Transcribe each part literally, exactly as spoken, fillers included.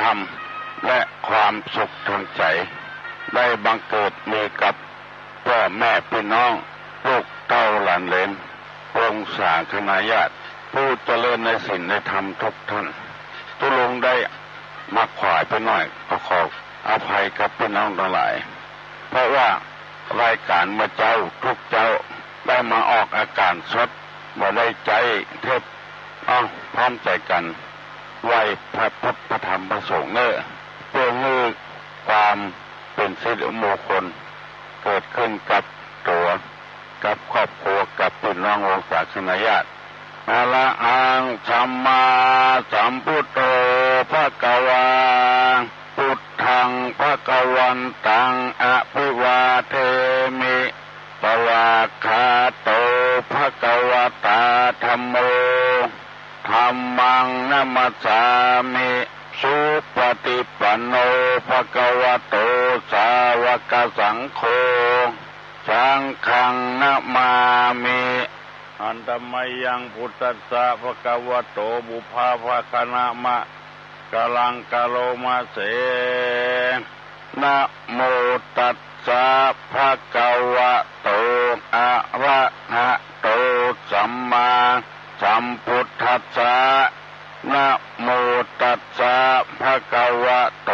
ธรรม และความสุขทางใจ๋ ได้บังเกิดมีกับป้อแม่ปี้น้อง ลูกเต้าหลานเหลน วงศาคณาญาติ ผู้เจริญในศีลในธรรมทุกท่าน ตุ๊ลุงได้มาขวายไปหน่อย ก็ขออภัยกับปี้น้องตังหลาย เพราะว่ารายก๋านเมื่อเจ๊าทุกเจ๊าได้มาออกอากาศสด บ่ได้ใจ๊เทป เอ้า พร้อมใจ๋กั๋นไหว้พระพุทธพระธรรมพระสงฆ์เน่อ เปื้อหื้อความเป๋นสิริมงคล เกิดขึ้นกับตั๋ว กับครอบครัว กับปี้น้องวงศาคณาญาติ อะระหังสัมมาสัมพุทโธภะคะวา พุทธังภะคะวันตังอะภิวาเทมิ สวากขาโตภะคะวะตาธัมโม ธัมมังนะมัสสามิ สุปะฏิปันโนภะคะวะโตสาวกสังโฆ สังฆังนะมามิ หันตะมะยังพุทธัสสะภะคะวะโต ปุพพะภะคะนะมะกะลังกะโรมะเส นะโมตัสสะภะคะวะโต อะระหะโต สัมมาสัมพุทธัสสะ นะโมตัสสะภะคะวะโต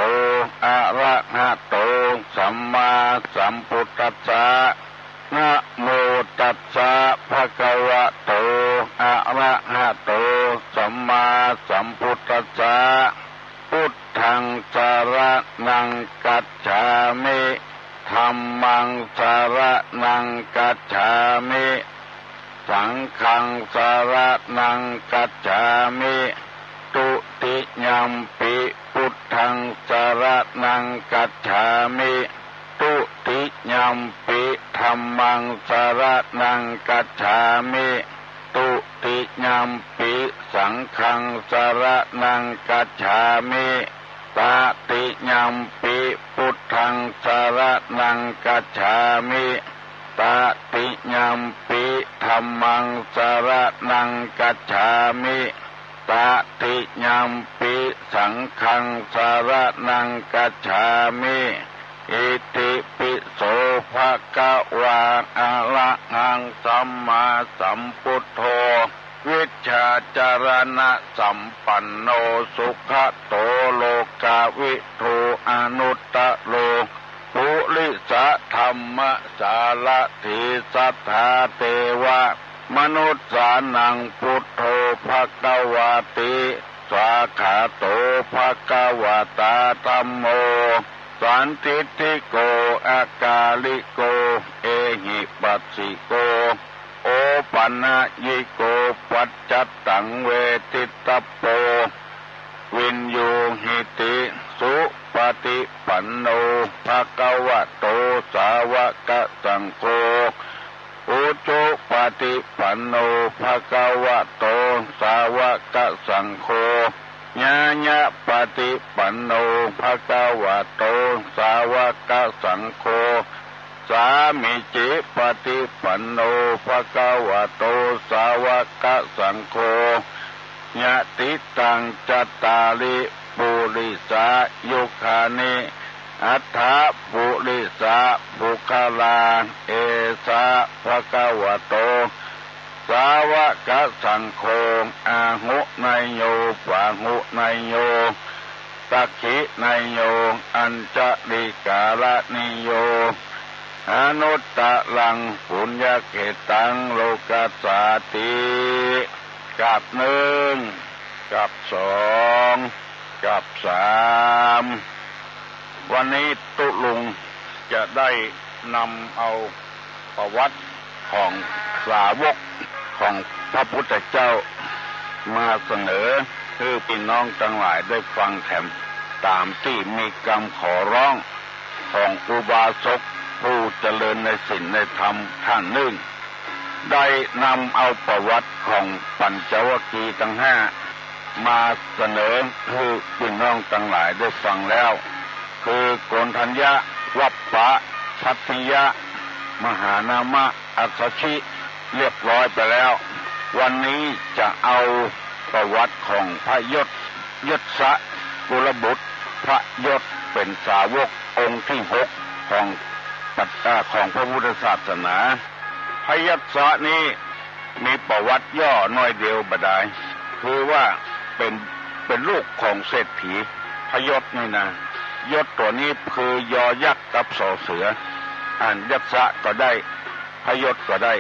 อะระหะโต สัมมาสัมพุทธัสสะ นะโมตัสสะภะคะวะโต อะระหะโต สัมมาสัมพุทธัสสะ พุทธังสะระณังคัจฉามิ ธัมมังสะระณังคัจฉามิ สังฆังสะระณังคัจฉามิ ตุติยัมปิพุทธังสะระณังคัจฉามิ ตุติยัมปิธัมมังสะระณังคัจฉามิ ตุติยัมปิสังฆังสะระณังคัจฉามิ ตติยัมปิพุทธังสะระณังคัจฉามิ ตติยัมปิธัมมังสะระณังคัจฉามิ ตติยัมปิสังฆังสะระณังคัจฉามิ อิติปิโสภะคะวา อะระหังสัมมาสัมพุทโธ วิชชาจรณะสัมปันโน สุขะโตโลกาวิทู อนุตตะโร ปุริสะธัมมะสารถี สัทธาเทวะมนุสสานัง พุทโธภะคะวาติ สวากขาโตภะคะวะตาธัมโม สันทิฏฐิโก อะกาลิโก เอหิปัสสิโก โอปันญิโก ปัจจัตตังเวทิตตะโป วินยูหิติ สุปะฏิปันโน ภะคะวะโต สาวะกะสังโฆ อุจุปะฏิปันโน ภะคะวะโต สาวะกะสังโฆ ญาญะปะฏิปันโน ภะคะวะโต สาวะกะสังโฆ สามีจิปะฏิปันโน ภะคะวะโต สาวะกะสังโฆ ยะติตังจัตตาริ ปุริสายุคานิ อัฏฐะปุริสะปุคคลา เอสะภะคะวะโต สาวะกะสังโฆ อาหุเนยโย ปาหุเนยโย สักขิเนยโย อัญชะลีกาละเนยโย อนุตตะรังปุญญะเขตัง โลกัสสาติ กับหนึ่ง กับสอง กับสาม วันนี้ตุ๊ลุงจะได้นำเอาประวัติของสาวกของพระพุทธเจ้า มาเสนอหื้อปี้น้องตังหลายได้ฟังแถม ต๋ามตี้มีกำขอร้องของอุบาสกผู้เจริญในศีลในธรรมต้านนึ่ง ได้นำเอาประวัติของปัญจวัคคีย์ตังห้า มาเสนอหื้อปี้น้องตังหลายได้ฟังแล้ว คือโกณฑัญญะ วัปปะ พัททิยะ มหานามะ อัสสชิ เรียบร้อยไปแล้ว วันนี้จะเอาประวัติของพระยศ ยศ กุลบุตร พระยศเป๋นสาวกองค์ตี้หกของ เอ่อ ของพระพุทธศาสนา พระยศนี้มีประวัติย่อน้อยเดียวบ่ดาย คือว่าเป๋น เป๋นลูกของเศรษฐี พระยศนี่นะ ยศตั๋วนี้คือยอยักษ์กับสอเสือ อ่านยศก็ได้ พระยศก็ได้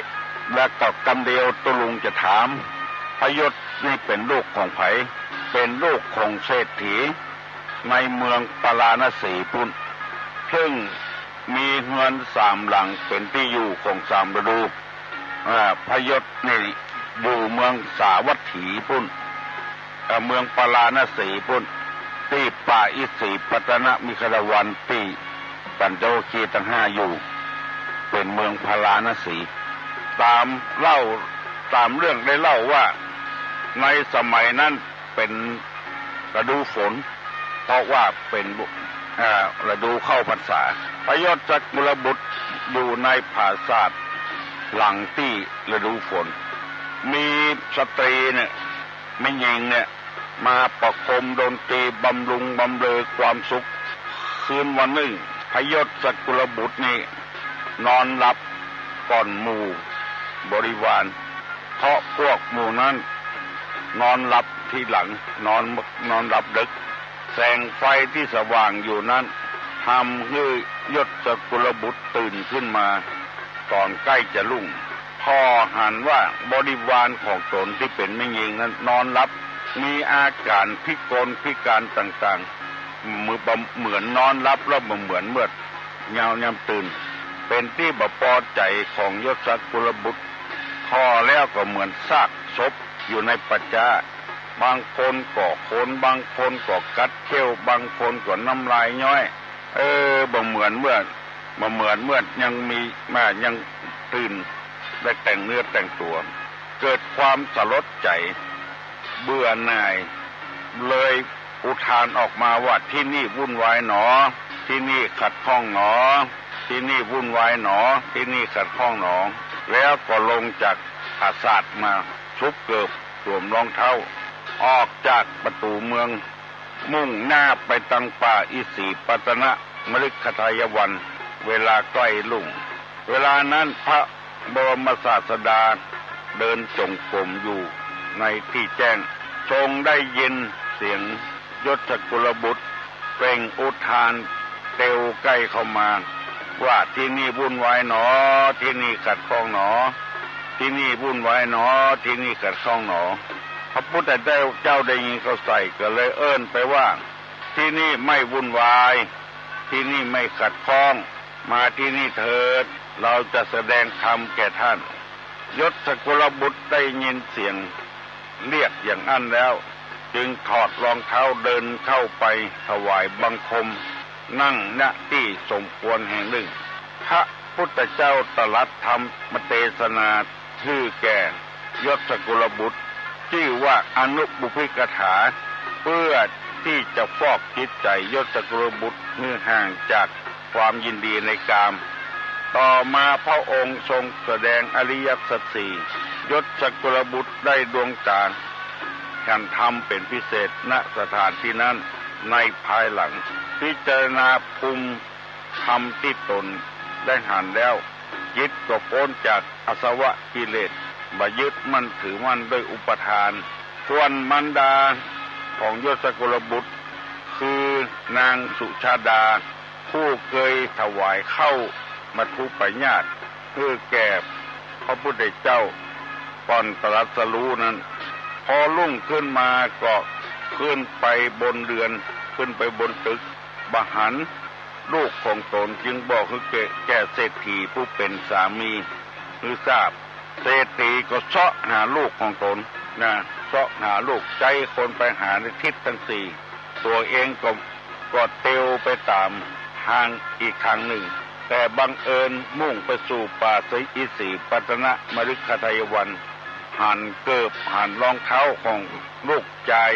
แล้วก็กำเดียวตุ๊ลุงจะถาม พระยศนี่เป๋นลูกของใผ เป๋นลูกของเศรษฐีในเมืองปาราณสีปุ้น ซึ่งมีเฮือนสามหลังเป๋นตี้อยู่ของสามฤดู อ่า พระยศนี่อยู่เมืองสาวัตถีปุ้น เอ่อ เมืองปาราณสีปุ้น ตี้ป่าอิสิปตนมิคทายวัน ตี้ปัญจวัคคีย์ตังห้าอยู่ เป๋นเมืองปาราณสี ต๋ามเล่า ต๋ามเรื่องได้เล่าว่า ในสมัยนั้นเป๋นฤดูฝน เพราะว่าเป๋น เอ่อ ฤดูเข้าพรรษา พระยศกุลบุตรอยู่ในผาสาทหลังตี้ฤดูฝน มีสตรีเนี่ย แม่ญิงเนี่ย มาประโคมดนตรีบำรุงบำเรอความสุข คืนวันนึ่ง พระยศกุลบุตรนี่นอนหลับก่อนหมู่บริวาร เพราะพวกหมู่นั้นนอนหลับทีหลัง นอน นอนหลับดึก แสงไฟตี้สว่างอยู่นั้น ทำหื้อยศกุลบุตรตื่นขึ้นมา ต๋อนใก้จะรุ่ง ผ่อหันว่าบริวารของต๋นตี้เป๋นแม่ญิงนั้นนอนหลับ มีอาก๋านพิกลพิก๋านต่างๆ เหมือน เหมือนนอนหลับแล้วบ่เหมือนเมือดยาวย่ำตื่น เป๋นตี้บ่ปอใจ๋ของยศกุลบุตร ผ่อแล้วก็เหมือนซากศพอยู่ในป่าจ๊า บางคนก็โขน บางคนก็กัดเขี้ยว บางคนก็น้ำลายย้อย เออ บ่เหมือนเมือด บ่เหมือนเมือดยังมี มา ยังตื่น ได้แต่งเนื้อแต่งตั๋ว เกิดความสลดใจ๋ เบื่อหน่าย เลยอุทานออกมาว่า ที่นี่วุ่นวายหนอ ที่นี่ขัดข้องหนอ ที่นี่วุ่นวายหนอ ที่นี่ขัดข้องหนอ แล้วก็ลงจากผาสาทมา ซุบเกิบ สวมรองเท้า ออกจากประตู๋เมือง มุ่งหน้าไปตังป่าอิสิปตนมฤคทายวัน เวลาใก้รุ่ง เวลานั้นพระบรมศาสดาเดินจงกรมอยู่ในตี้แจ้ง ทรงได้ยินเสียงยศกุลบุตรเปล่งอุทานเตียวใก้เข้ามาว่า ที่นี่วุ่นวายหนอ ที่นี่ขัดข้องหนอ ที่นี่วุ่นวายหนอ ที่นี่ขัดข้องหนอ พระพุทธเจ้าได้ยินเข้าใส่ก็เลยเอิ้นไปว่า ที่นี่ไม่วุ่นวาย ที่นี่ไม่ขัดข้อง มาที่นี่เถิด เราจะแสดงธรรมแก่ท่าน ยศกุลบุตรได้ยินเสียงเรียกอย่างอั้นแล้ว จึงถอดรองเท้าเดินเข้าไปถวายบังคม นั่ง ณ ตี้สมควรแห่งนึ่ง พระพุทธเจ้าตรัสธรรมเตสนาหื้อแก่ยศกุลบุตร จื้อว่าอนุบุพกถา เพื่อตี้จะฟอกจิตใจ๋ยศกุลบุตรหื้อห่างจากความยินดีในกาม ต่อมาพระองค์ทรงแสดงอริยสัจสี่ ยศกุลบุตรได้ดวงต๋าหันธรรมเป๋นพิเศษ ณ สถานตี้นั้น ในภายหลัง พิจารณาภูมิธรรมตี้ต๋นได้หันแล้ว จิตก็ป๊นจากอาสวะกิเลส บ่ยึดมั่นถือมั่นด้วยอุปาทาน ส่วนมารดาของยศกุลบุตร คือนางสุชาดา ผู้เกยถวายข้าวมัทธุปายาตหื้อแก่พระพุทธเจ้าก่อนตรัสรู้นั้น พอรุ่งขึ้นมาก็ขึ้นไปบนเฮือน ขึ้นไปบนตึก บ่หันลูกของต๋น จึงบอกหื้อแก่ แก่เศรษฐีผู้เป๋นสามีหื้อทราบ เศรษฐีก็เซาะหาลูกของต๋นนะ เซาะหาลูก ใจ๊คนไปหาในทิศตังสี่ ตั๋วเองก็ ก็เตียวไปต๋ามตางอีกตางนึ่ง แต่บังเอิญมุ่งไปสู่ป่าอิสิปตนมฤคทายวัน หันเกิบหันรองเท้าของลูกจาย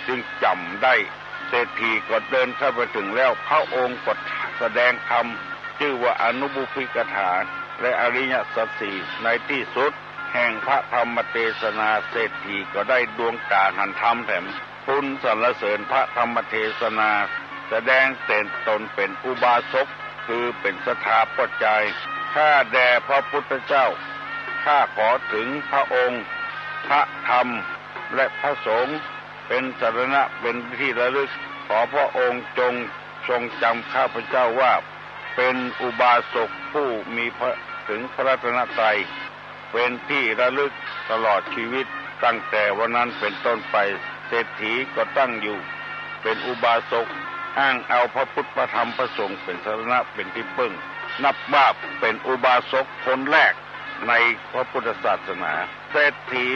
จึงจ๋ำได้ เศรษฐีก็เดินเข้าไปเถิงแล้ว พระองค์ก็แสดงธรรมจื้อว่าอนุบุพกถา และอริยสัจสี่ ในตี้สุดแห่งพระธรรมเตสนา เศรษฐีก็ได้ดวงต๋าหันธรรมแถม ทูลสรรเสริญพระธรรมเทศนา แสดงเต๋นต๋นเป๋นอุบาสก คือเป๋นศรัทธาป้อจาย ข้าแด่พระพุทธเจ้า ข้าขอเถิงพระองค์ พระธรรม และพระสงฆ์ เป๋นสรณะ เป๋นที่ระลึก ขอพระองค์จงทรงจำข้าพเจ้าว่า เป๋นอุบาสกผู้มีพระ เถิงพระรัตนตรัย เป๋นที่ระลึกตลอดชีวิต ตั้งแต่วันนั้นเป๋นต้นไป เศรษฐีก็ตั้งอยู่เป๋นอุบาสก อ้างเอาพระพุทธพระธรรมพระสงฆ์เป๋นสรณะเป๋นที่เปิ้ง นับว่าเป๋นอุบาสกคนแรกในพระพุทธศาสนา เศรษฐี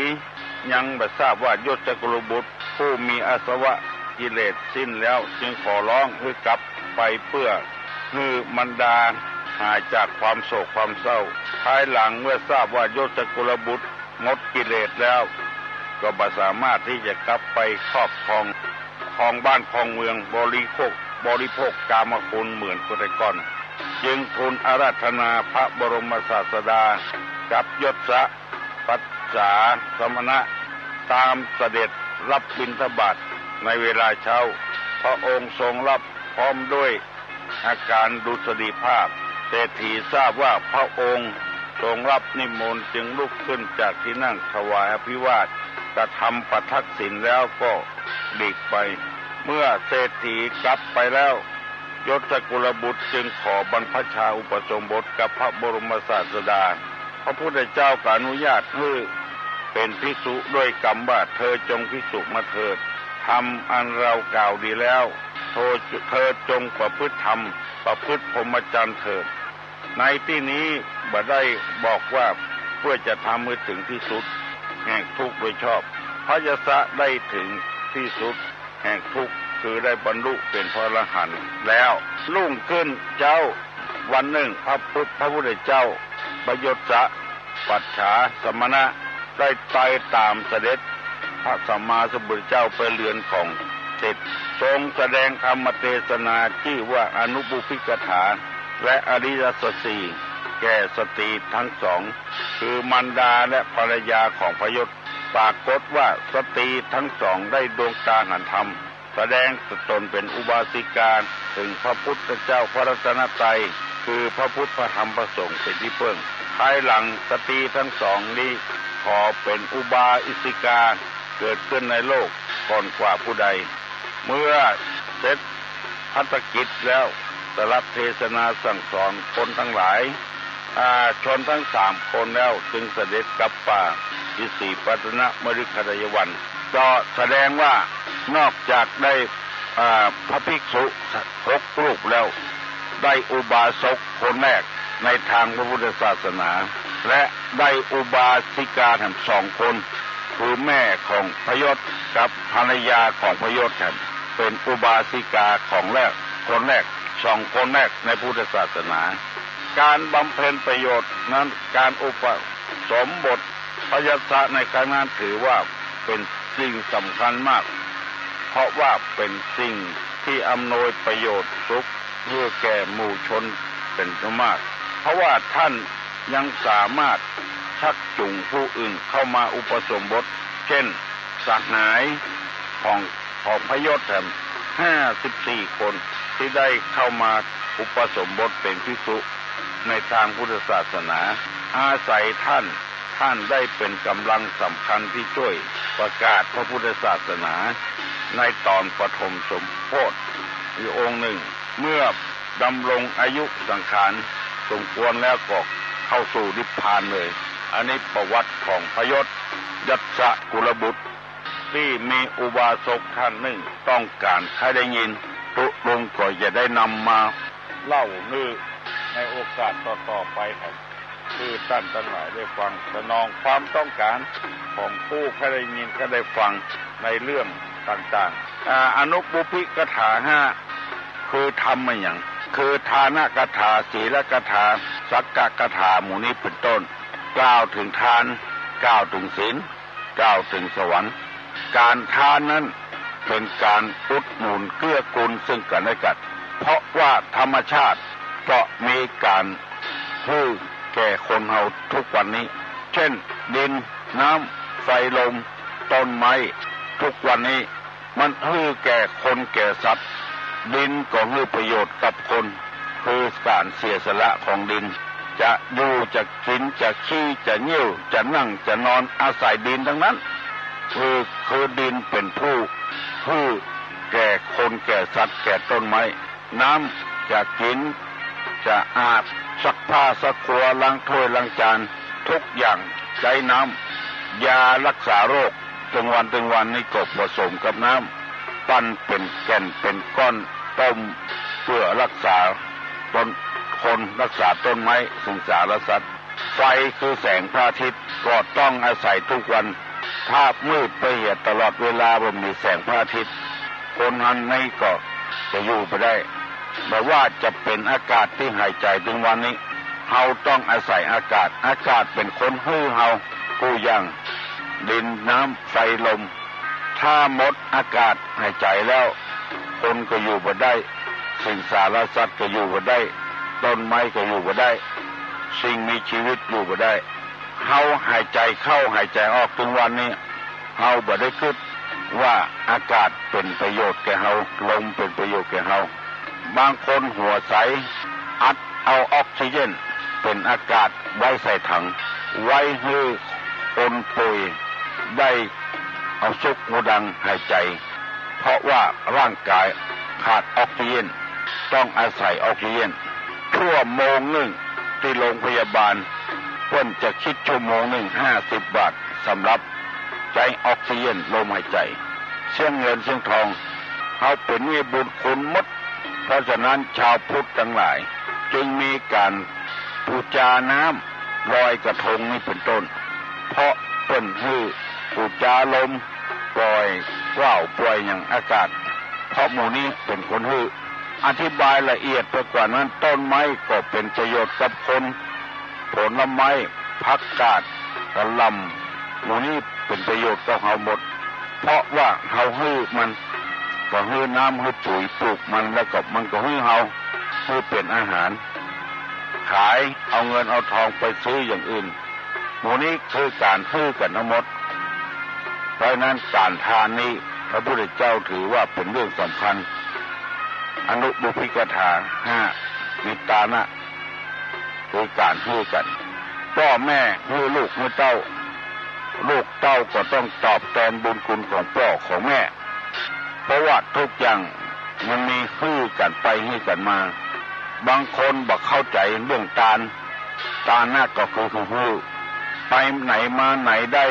ยังบ่ทราบว่ายศกุลบุตรผู้มีอาสวะกิเลสสิ้นแล้ว จึงขอร้องหื้อกลับไปเปื้อหื้อมารดาหายจากความโศกความเศร้า ภายหลังเมื่อทราบว่ายศกุลบุตรหมดกิเลสแล้ว ก็บ่สามารถตี้จะกลับไปครอบครอง ครองบ้านครองเมือง บริโภค บริโภคกามคุณเหมือนคนแต่ก่อน จึงทูลอาราธนาพระบรมศาสดากับยศปัจจาสมณะ ตามเสด็จรับบิณฑบาตในเวลาเช้า พระองค์ทรงรับพร้อมด้วยอาการดุษฎีภาพ เศรษฐีทราบว่าพระองค์ทรงรับนิมนต์ จึงลุกขึ้นจากที่นั่งถวายอภิวาท กระทำปทักษิณแล้วก็หลีกไป เมื่อเศรษฐีกลับไปแล้ว ยศกุลบุตรจึงขอบรรพชาอุปสมบทกับพระบรมศาสดา พระพุทธเจ้าก็อนุญาตหื้อเป๋นภิกษุด้วยกำว่า เธอจงภิกษุมาเถิด ธรรมอันเรากล่าวดีแล้ว เธอ เธอจงประพฤติธรรม ประพฤติพรหมจรรย์เถิด ในตี้นี้บ่ได้บอกว่าเปื้อจะทำหื้อเถิงตี้สุดแห่งทุกข์โดยชอบ พยัสสะได้เถิงตี้สุดแห่งทุกข์ คือได้บรรลุเป๋นพระอรหันต์แล้ว รุ่งขึ้นเจ๊าวันนึ่ง พระพุทธ พระพุทธเจ้า พยัสสะปัจจาสมณะ ได้ไปต๋ามเสด็จพระสัมมาสัมพุทธเจ้าไปเฮือนของเศรษฐี ทรงแสดงธรรมเทศนาจื้อว่าอนุบุพพิกถา และอริยสัจสี่ แก่สตรีทั้งสอง คือมารดาและภรรยาของพยัสสะ ปรากฏว่าสตรีทั้งสองได้ดวงตาหันธรรม แสดงต๋นเป๋นอุบาสิกา เถิงพระพุทธเจ้าพระรัตนตรัย คือพระพุทธพระธรรมพระสงฆ์เป๋นตี้เปิ้ง ภายหลังสตรีทั้งสองนี้ขอเป๋นอุบาสิกาเกิดขึ้นในโลกก่อนกว่าผู้ใด เมื่อเสร็จภารกิจแล้ว สดับเทศนาสั่งสอนคนทั้งหลาย อ่า ชนทั้งสามคนแล้ว จึงเสด็จกลับป่าอิสิปตนมฤคทายวัน ก็แสดงว่านอกจากได้ อ่า พระภิกษุหกรูปแล้ว ได้อุบาสกคนแรกในทางพระพุทธศาสนา และได้อุบาสิกาแถมสองคน คือแม่ของพยัสสะกับภรรยาของพยัสสะแถม เป๋นอุบาสิกาของแรก คนแรก สองคนแรกในพุทธศาสนา การบำเพ็ญประโยชน์นั้น การอุปสมบทพยัสสะในครั้งนั้นถือว่าเป๋นสิ่งสำคัญมาก เพราะว่าเป๋นสิ่งที่อำนวยประโยชน์สุขเพื่อแก่หมู่ชนเป๋นอันมาก เพราะว่าท่านยังสามารถชักจูงผู้อื่นเข้ามาอุปสมบท เช่น สหายของ ของพยัสสะแถมห้าสิบสี่คนที่ได้เข้ามาอุปสมบทเป๋นภิกษุในทางพุทธศาสนา อาศัยท่าน ท่านได้เป๋นกำลังสำคัญที่จ้วยประกาศพระพุทธศาสนา ในต๋อนปฐมสมโพธิ อีกองค์นึ่ง เมื่อดำรงอายุสังขารสมควรแล้วก็เข้าสู่นิพพานเลย อันนี้ประวัติของพยัสสะ ยศกุลบุตร ตี้มีอุบาสกท่านนึ่งต้องก๋านใค่ได้ยิน ตุ๊ลุงก็จะได้นำมาเล่าหื้อในโอกาสต่อๆ ไปครับ คือต้านตังหลายได้ฟัง สนองความต้องก๋านของผู้ใค่ได้ยินใค่ได้ฟังในเรื่องต่างๆ อ่า อนุบุพพิกถาห้า คือธรรมอะหยัง คือทานกถา ศีลกถา สักกกถา หมู่นี้เป๋นต้น กล่าวเถิงทาน กล่าวเถิงศีล กล่าวเถิงสวรรค์ ก๋านทานนั้นเป๋นก๋านอุดหนุนเกื้อกูลซึ่งกั๋นและกั๋น เพราะว่าธรรมชาติก็มีก๋านหื้อแก่คนเฮาทุกวันนี้ เช่น ดิน น้ำ ไฟ ลม ต้นไม้ ทุกวันนี้ มันหื้อแก่คนแก่สัตว์ ดินก็หื้อประโยชน์กับคน คือก๋านเสียสละของดิน จะอยู่ จะกิ๋น จะขี้ จะเยี่ยว จะนั่ง จะนอน อาศัยดินตังนั้น คือ คือดินเป๋นผู้หื้อแก่คนแก่สัตว์แก่ต้นไม้ น้ำจะกิ๋น จะอาบ ซักผ้าซักครัว ล้างถ้วยล้างจาน ทุกอย่างใจ๊น้ำ ยารักษาโรค ตึงวันตึงวันนี่ก็ผสมกับน้ำ ปั้นเป๋นแก่นเป๋นก้อน ต้มเปื้อรักษาต้นคน รักษาต้นไม้ สิงสารสัตว์ ไฟคือแสงพระอาทิตย์ ก็ต้องอาศัยทุกวัน ถ้ามืดไปเหียตลอดเวลา บ่มีแสงพระอาทิตย์ คนอันนี้ก็จะอยู่บ่ได้ บ่ว่าจะเป๋นอากาศตี้หายใจ๋ตึงวันนี้ เฮาต้องอาศัยอากาศ อากาศเป๋นคนหื้อเฮากู้อย่าง ดิน น้ำ ไฟ ลม ถ้าหมดอากาศหายใจ๋แล้ว คนก็อยู่บ่ได้ สิงสารสัตว์ก็อยู่บ่ได้ ต้นไม้ก็อยู่บ่ได้ สิ่งมีชีวิตอยู่บ่ได้ เฮาหายใจ๋เข้าหายใจ๋ออกตึงวันนี้ เฮาบ่ได้กึ๊ดว่าอากาศเป๋นประโยชน์แก่เฮา ลมเป๋นประโยชน์แก่เฮา บางคนหัวใส อัดเอาออกซิเจนเป๋นอากาศไว้ใส่ถัง ไว้หื้อคนป่วยได้เอาสุกหูดังหายใจ๋ เพราะว่าร่างกายขาดออกซิเจน ต้องอาศัยออกซิเจน ชั่วโมงนึ่งตี้โรงพยาบาล เปิ้นจะกึ๊ดชั่วโมงนึ่งห้าสิบบาท สำหรับใจ๊ออกซิเจนลมหายใจ๋ เสี้ยงเงินเสี้ยงทอง เฮาเป๋นหนี้บุญคุณหมด เพราะฉะนั้นชาวพุทธตังหลายจึงมีก๋านปู๋จาน้ำลอยกระทงนี้เป๋นต้น เพราะเปิ้นหื้อปู๋จาลม ปล่อยว่าวปล่อยหยังอากาศ เพราะหมู่นี้เป๋นคนหื้อ อธิบายละเอียดไปกว่านั้น ต้นไม้ก็เป๋นประโยชน์กับคน ผลไม้ ผักกาด กะหล่ำ หมู่นี้เป๋นประโยชน์กับเฮาหมด เพราะว่าเฮาหื้อมัน ก็หื้อน้ำหื้อปุ๋ยปลูกมัน แล้วก็มันก็หื้อเฮา หื้อเป๋นอาหาร ขายเอาเงินเอาทองไปซื้ออย่างอื่น หมู่นี้คือก๋านหื้อกั๋นทั้งหมด เพราะฉะนั้นก๋านทานนี้พระพุทธเจ้าถือว่าเป๋นเรื่องสำคัญ อนุบุพกถาห้า นิตานะ คือก๋านหื้อกั๋น ป้อแม่หื้อลูกหื้อเต้า ลูกเต้าก็ต้องตอบแตนบุญคุณของป้อของแม่ เพราะว่าทุกอย่างมันมีหื้อกั๋นไปหื้อกั๋นมา บางคนบ่เข้าใจ๋เรื่องตาน ตานะก็คือหื้อ ไปไหนมาไหนได้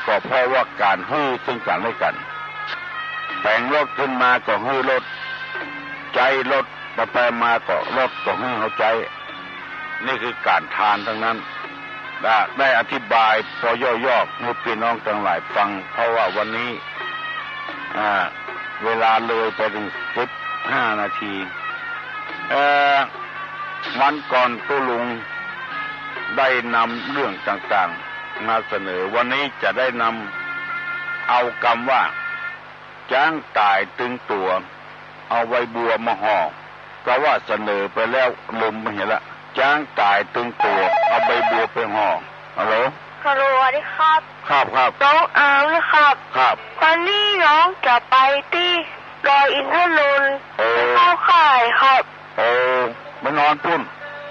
ก็เพราะว่าก๋านหื้อซึ่งกั๋นและกั๋น แป๋งรถขึ้นมาก็หื้อรถ ใจ๊รถ ไปไปมาก็รถก็หื้อเฮาใจ๊ นี่คือก๋านทานตังนั้น ได้อธิบายปอย่อๆ หื้อปี้น้องตังหลายฟัง เพราะว่าวันนี้ อ่า เวลาเลยไปเถิงสิบห้านาที เอ่อ วันก่อนตุ๊ลุงได้นำเรื่องต่างๆ มาเสนอ วันนี้จะได้นำเอากำว่า จ๊างต๋ายตึงตั๋ว เอาใบบัวมาห่อ กาว่าเสนอไปแล้ว ลืมไปเหียละ จ๊างต๋ายตึงตั๋ว เอาใบบัวไปห่อ ฮัลโหล ฮัลโหล สวัสดีครับ ครับ ครับ น้องอาร์มนะครับ ครับ วันนี้น้องจะไปตี้ดอยอินทนนท์ เออ ไปเข้าค่ายครับ โอ้ ไปนอนปุ้น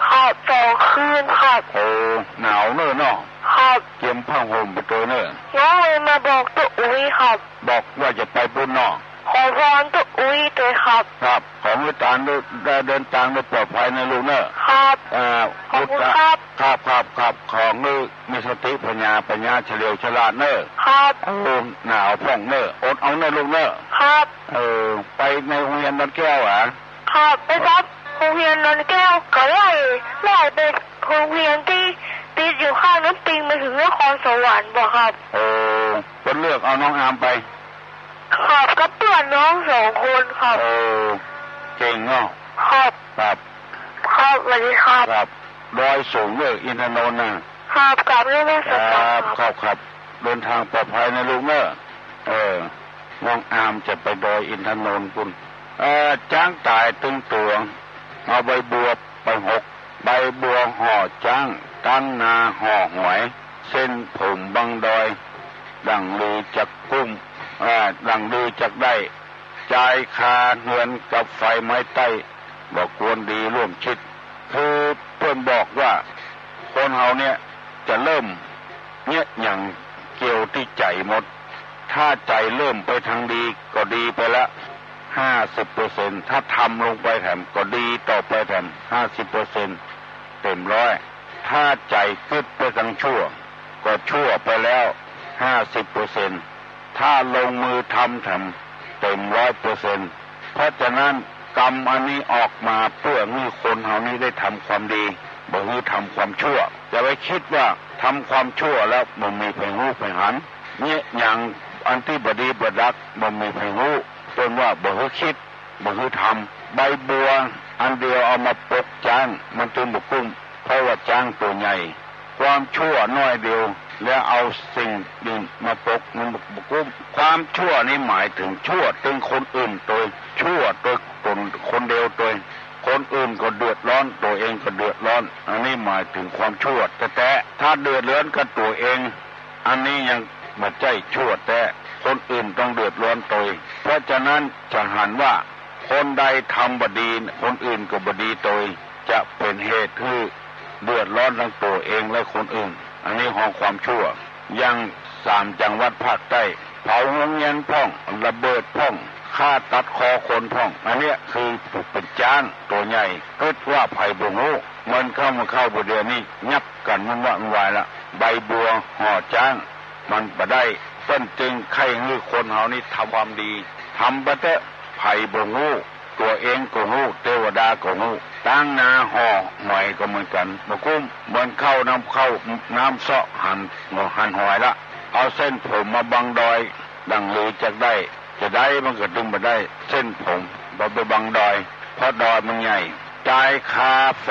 ครับ สองคืนครับ โอ้ หนาวเน่อเนาะ ครับ เกียมผ้าห่มไปตวยเน่อ น้องเลยมาบอกตุ๊อุ๊ยครับ บอกว่าจะไปปุ้นเนาะ ขอพรตุ๊อุ๊ยตวยครับ ครับ ขอหื้อตานได้ ได้เดินตางได้ปลอดภัยเน่อลูกเน่อ ครับ เอ่อ ขอบคุณครับ ครับ ครับ ครับ ขอหื้อมีสติปัญญา ปัญญาเฉลียวฉลาดเน่อ ครับ เออ หนาวพ่องเน่อ อดเอาเน่อลูกเน่อ ครับ เออ ไปในโฮงเฮียนดอนแก้วอะ ครับ ไปซับโฮงเฮียนดอนแก้ว ก็ไล่ ไล่ไปโฮงเฮียนตี้ติดอยู่ข้างน้ำปิงไปเถิงนครสวรรค์บ่ครับ โอ้ เปิ้นเลือกเอาน้องอาร์มไป ครับ กับเปื้อนน้องสองคนครับ โอ้ เก่งเนาะ ครับ ครับ ครับ สวัสดีครับ ครับ ดอยสูงเน่อ อินทนนท์น่ะ ครับ กราบนมัสการครับ ครับ ครับ เดินทางปลอดภัยนะลูกเน่อ เออ น้องอาร์มจะไปดอยอินทนนท์ปุ้น เอ่อ จ๊างต๋ายตึงตั๋ว เอาใบบัวไปหก ใบบัวห่อจ๊าง ตั้งนาห่อหอย เส้นผมบังดอย ดั่งลือจักกุ้ม อ่า ดั่งลือจักได้ จายคาเฮือนกับไฟไม้ใต้ บ่ควรดีร่วมชิด คือเปิ้นบอกว่า คนเฮาเนี่ยจะเริ่มเยียะหยังเกี่ยวตี้ใจ๋หมด ถ้าใจ๋เริ่มไปตางดีก็ดีไปละห้าสิบเปอร์เซ็นต์ ถ้าทำลงไปแถมก็ดีต่อไปแถมห้าสิบเปอร์เซ็นต์ เต็มร้อย ถ้าใจ๋กึ๊ดไปตางชั่ว ก็ชั่วไปแล้วห้าสิบเปอร์เซ็นต์ ถ้าลงมือทำแถมเต็มร้อยเปอร์เซ็นต์ เพราะฉะนั้นกรรมอันนี้ออกมาเปื้อหื้อคนเฮานี้ได้ทำความดี บ่หื้อทำความชั่ว อย่าไปกึ๊ดว่าทำความชั่วแล้วบ่มีใผฮู้ใผหัน เยียะหยังอันตี้บ่ดีบ่ดักบ่มีใผฮู้ เปิ้นว่าบ่หื้อกึ๊ด บ่หื้อทำ ใบบัวอันเดียวเอามาปกจ๊าง มันจึงบ่กุ้ม เพราะว่าจ๊างตั๋วใหญ่ ความชั่วน้อยเดียว แล้วเอาสิ่งอื่นมาปกมันบ่ บ่กุ้ม ความชั่วนี้หมายเถิงชั่วเถิงคนอื่นโตย ชั่วโตยต๋นคนเดียวโตย คนอื่นก็เดือดร้อน ตั๋วเองก็เดือดร้อน อันนี้หมายเถิงความชั่วแต๊ๆ ถ้าเดือดร้อนกับตั๋วเอง อันนี้ยังบ่ใจ้ชั่วแต๊ คนอื่นต้องเดือดร้อนโตย เพราะฉะนั้นจะหันว่าคนใดทำบ่ดี คนอื่นก็บ่ดีโตย จะเป๋นเหตุหื้อเดือดร้อนตังตั๋วเองและคนอื่น อันนี้ฮ้องความชั่ว อย่างสามจังหวัดภาคใต้ เผาโฮงเฮียนพ่อง ระเบิดพ่อง ฆ่าตัดคอคนพ่อง อันเนี้ยคือเป๋นจ๊างตั๋วใหญ่ กึ๊ดว่าใผบ่ฮู้ มันเข้ามาเข้าบ่เดียวนี้ยับกั๋นวุ่นวาวุ่นวายละ ใบบัวห่อจ๊าง มันบ่ได้ เปิ้นจึงใค่หื้อคนเฮานี้ทำความดี ทำไปเต๊อะ ใผบ่ฮู้ ตั๋วเองก็ฮู้ เตวดาก็ฮู้ ตางนาห่อหอยก็เหมือนกั๋น บ่กุ้ม เหมือนเข้าน้ำเข้าน้ำเซาะหัน หันหอยละ เอาเส้นผมมาบังดอย ดั่งลือจักได้ จะได้มันก็ตึงบ่ได้ เส้นผมบ่ไปบังดอย เพราะดอยมันใหญ่ จายคาไฟ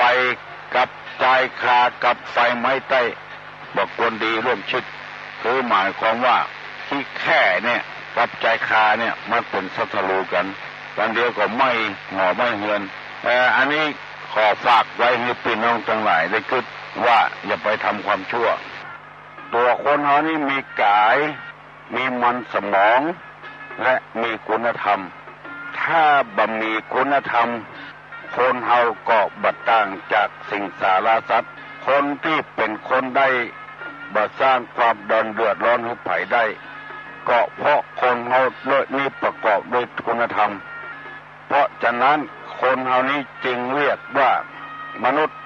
กับ จายคากับไฟไม้ใต้ บ่ควรดีร่วมชิด คือหมายความว่าขี้แค่เนี่ยกับจายคาเนี่ยมันเป๋นศัตรูกั๋น วันเดียวก็ไหม้หอไหม้เฮือน เอ่อ อันนี้ขอฝากไว้หื้อปี้น้องตังหลายได้กึ๊ดว่าอย่าไปทำความชั่ว ตั๋วคนเฮานี้มีก๋าย มีมันสมอง และมีคุณธรรม ถ้าบ่มีคุณธรรม คนเฮาก็บ่ต่างจากสิงสารสัตว์ คนตี้เป๋นคนได้ บ่สร้างความเดือดร้อนหื้อใผได้ ก็เพราะคนเฮาด้วยนี้ประกอบด้วยคุณธรรม เพราะฉะนั้นคนเฮานี้จึงเรียกว่ามนุษย์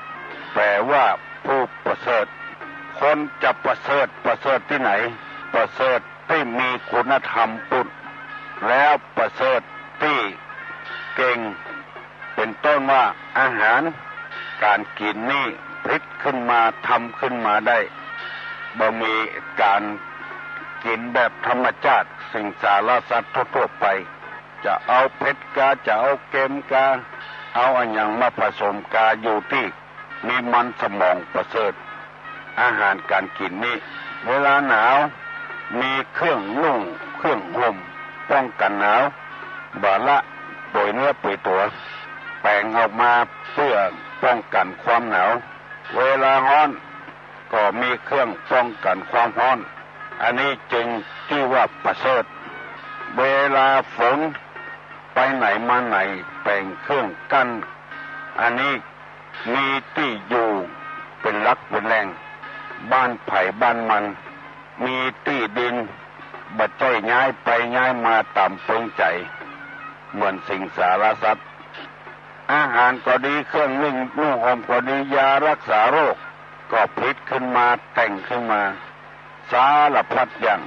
แปลว่าผู้ประเสริฐ คนจะประเสริฐ ประเสริฐตี้ไหน ประเสริฐตี้มีคุณธรรมปุ้น แล้วประเสริฐตี้เก่ง เป๋นต้นว่าอาหารก๋านกิ๋นนี้ผลิตขึ้นมา ทำขึ้นมาได้ บ่มีก๋านกิ๋นแบบธรรมชาติ สิงสารสัตว์ทั่วๆ ไป จะเอาเผ็ดกา จะเอาเค็มกา เอาอะหยังมาผสมกา อยู่ตี้มีมันสมองประเสริฐ อาหารก๋านกิ๋นนี้ เวลาหนาว มีเครื่องนุ่ง เครื่องห่ม ป้องกั๋นหนาว บ่ละโป๋ยเนื้อโป๋ยตั๋ว แป๋งออกมาเปื้อป้องกั๋นความหนาว เวลาฮ้อน ก็มีเครื่องป้องกั๋นความฮ้อน อันนี้จึงจื้อว่าประเสริฐ เวลาฝน ไปไหนมาไหน แป๋งเครื่องกั้น อันนี้มีตี้อยู่เป๋นหลักเป๋นแหล่ง บ้านใผบ้านมัน มีตี้ดิน บ่ใจ้ย้ายไปย้ายมาต๋ามเปิงใจ๋ เหมือนสิงสารสัตว์ อาหารก็ดี เครื่องนึ่งนุ่งห่มก็ดี ยารักษาโรคก็ผลิตขึ้นมา แต่งขึ้นมา สารพัดอย่าง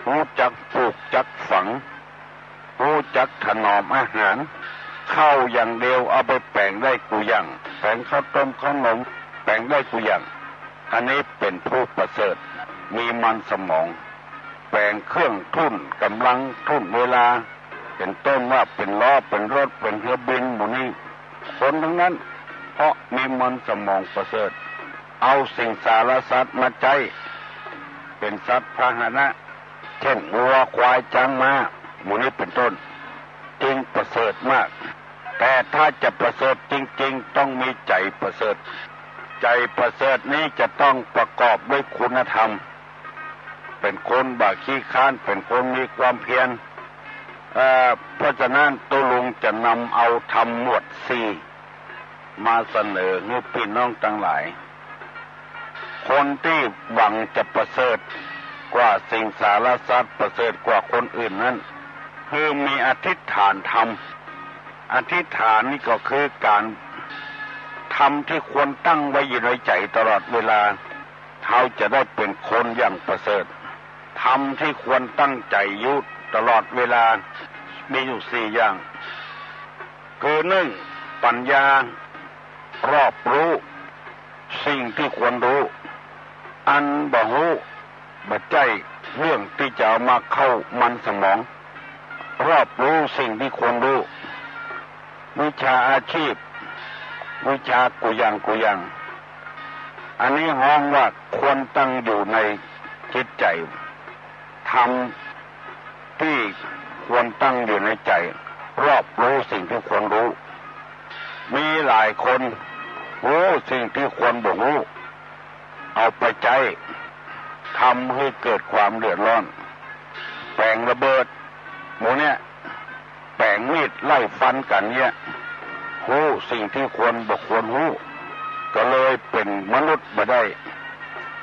ฮู้จักปลูกจักฝัง ฮู้จักถนอมอาหาร ข้าวอย่างเดียวเอาไปแป๋งได้กู้อย่าง แป๋งข้าวต้มข้าวหนม แป๋งได้กู้อย่าง อันนี้เป๋นผู้ประเสริฐ มีมันสมอง แป๋งเครื่องทุ่นก๋ำลังทุ่นเวลา เป๋นต้นว่าเป๋นล้อ เป๋นรถ เป๋นเฮือบิน หมู่นี้ คนตังนั้น เพราะมีมันสมองประเสริฐ เอาสิงสารสัตว์มาใจ๊เป๋นสัตว์พาหนะ เช่น งัว ควาย จ๊าง ม้า หมู่นี้เป๋นต้น จึงประเสริฐมาก แต่ถ้าจะประเสริฐจริงๆ ต้องมีใจ๋ประเสริฐ ใจ๋ประเสริฐนี้จะต้องประกอบด้วยคุณธรรม เป๋นคนบ่ขี้คร้าน เป๋นคนมีความเพียร เอ่อ เพราะฉะนั้นตุ๊ลุงจะนำเอาธรรมหมวดสี่มาเสนอหื้อปี้น้องตังหลาย คนตี้หวังจะประเสริฐกว่าสิงสารสัตว์ ประเสริฐกว่าคนอื่นนั้น คือมีอธิษฐานธรรม อธิษฐานนี่ก็คือก๋าน ธรรมตี้ควรตั้งไว้อยู่ในใจ๋ตลอดเวลา เฮาจะได้เป๋นคนอย่างประเสริฐ ธรรมตี้ควรตั้งใจ๋อยู่ตลอดเวลา มีอยู่สี่อย่าง คือ นึ่ง ปัญญา รอบฮู้สิ่งตี้ควรฮู้ อันบ่ฮู้บ่ใจ้เรื่องตี้จะเอามาเข้ามันสมอง รอบฮู้สิ่งตี้ควรฮู้ วิชาอาชีพ วิชากู้อย่างกู้อย่าง อันนี้ฮ้องว่าควรตั้งอยู่ในจิตใจ๋ ธรรมตี้ควรตั้งอยู่ในใจ๋ รอบฮู้สิ่งตี้ควรฮู้ มีหลายคนฮู้สิ่งตี้ควรบ่ฮู้ เอาไปใจ๊ ทำหื้อเกิดความเดือดร้อน แป๋งระเบิด หมู่เนี้ย แป๋งมีดไล่ฟันกั๋นเนี้ย ฮู้สิ่งตี้ควรบ่ควรฮู้ ก็เลยเป๋นมนุษย์บ่ได้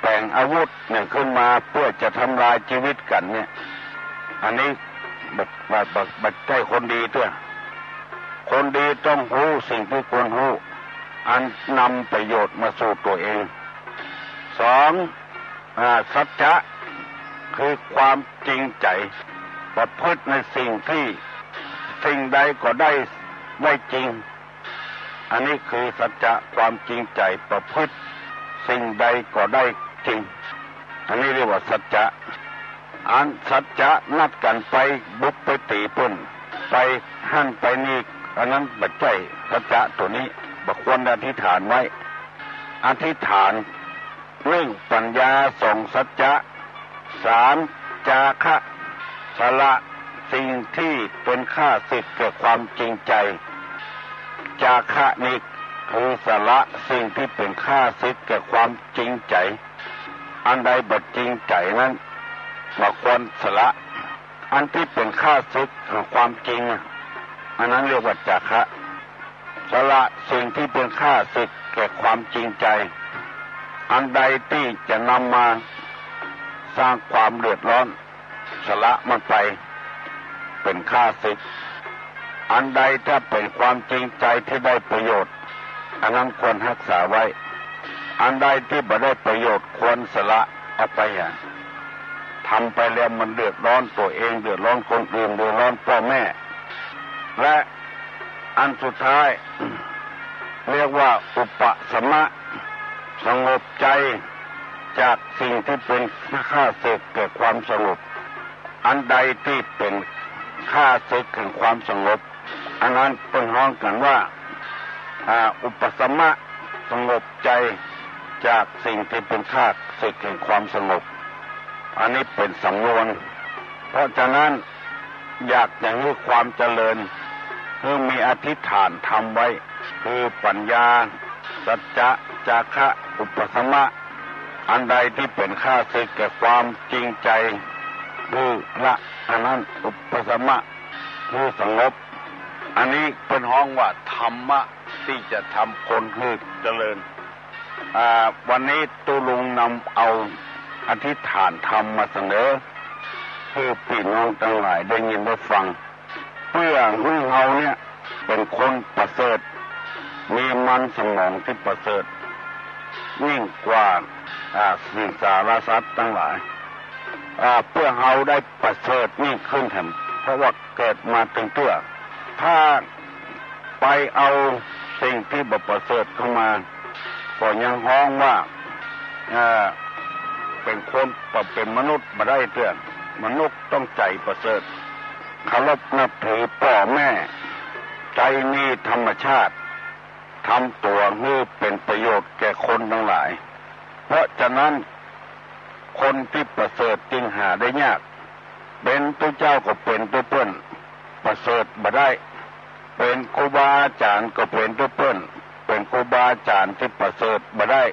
แป๋งอาวุธเนี่ยขึ้นมาเปื้อจะทำลายจีวิตกั๋นเนี่ย อันนี้บ่ บ่ บ่ บ่ใจ้คนดีเตื้อ คนดีต้องฮู้สิ่งตี้ควรฮู้ อันนำประโยชน์มาสู่ตั๋วเอง สอง อ่า สัจจะ คือความจริงใจ๋ ประพฤติในสิ่งตี้ สิ่งใดก็ได้ ได้จริง อันนี้คือสัจจะ ความจริงใจ๋ ประพฤติสิ่งใดก็ได้จริง อันนี้เรียกว่าสัจจะ อันสัจจะนัดกั๋นไปบุกไปตี๋เปิ้น ไปหั้นไปนี่ อันนั้นบ่ใจ้สัจจะตั๋วนี้ บ่ควรอธิษฐานไว้ อธิษฐาน นึ่ง ปัญญา สอง สัจจะ สาม จาคะ สละสิ่งตี้เป๋นข้าศึกแก่ความจริงใจ๋ จาคะนี่คือสละสิ่งตี้เป๋นข้าศึกแก่ความจริงใจ๋ อันใดบ่จริงใจ๋นั้นบ่ควรสละ อันตี้เป๋นข้าศึกแห่งความจริงอะ อันนั้นเรียกว่าจาคะ สละสิ่งตี้เป๋นข้าศึกแก่ความจริงใจ๋ อันใดตี้จะนำมาสร้างความเดือดร้อน สละมันไป เป๋นข้าศึก อันใดถ้าเป๋นความจริงใจ๋ตี้ได้ประโยชน์ อันนั้นควรฮักษาไว้ อันใดตี้บ่ได้ประโยชน์ควรสละออกไปอะ ทำไปแล้วมันเดือดร้อนตั๋วเอง เดือดร้อนคนอื่น เดือดร้อนป้อแม่ และอันสุดท้าย เรียกว่าอุปสมะ สงบใจ๋จากสิ่งตี้เป๋นข้าศึกแก่ความสงบ อันใดตี้เป๋นข้าศึกแห่งความสงบ อันนั้นเปิ้นฮ้องกั๋นว่า อ่า อุปสมะ สงบใจ๋จากสิ่งตี้เป๋นข้าศึกแห่งความสงบ อันนี้เป๋นสำนวน เพราะฉะนั้น อยากจะหื้อความเจริญ หื้อมีอธิษฐานธรรมไว้ คือปัญญา สัจจะ จาคะ อุปสมะ อันใดตี้เป๋นข้าศึกแก่ความจริงใจ๋ หื้อละ อันนั้นอุปสมะ หื้อสงบ อันนี้เปิ้นฮ้องว่าธรรมะตี้จะทำคนหื้อเจริญ อ่า วันนี้ตุ๊ลุงนำเอาอธิษฐานธรรมมาเสนอ หื้อปี้น้องตังหลายได้ยินได้ฟัง เปื้อหื้อเฮาเนี่ยเป๋นคนประเสริฐ มีมันสมองตี้ประเสริฐ ยิ่งกว่า อ่า สิงสารสัตว์ตังหลาย อ่า เปื้อเฮาได้ประเสริฐยิ่งขึ้นแถม เพราะว่าเกิดมาเตื้อ ถ้าไปเอาสิ่งตี้บ่ประเสริฐเข้ามา ก็ยังฮ้องว่า เอ่อ เป๋นคน เป๋นมนุษย์บ่ได้เตื้อ มนุษย์ต้องใจ๋ประเสริฐ เคารพนับถือป้อแม่ ใจ๋มีธรรมชาติ ทำตั๋วหื้อเป๋นประโยชน์แก่คนตังหลาย เพราะฉะนั้น คนตี้ประเสริฐจึงหาได้ยาก เป๋นตุ๊เจ้าก็เป๋นตุ๊เปิ้น ประเสริฐบ่ได้ เป๋นครูบาอาจ๋ารย์ก็เป๋นตุ๊เปิ้น เป๋นครูบาอาจ๋ารย์ตี้ประเสริฐบ่ได้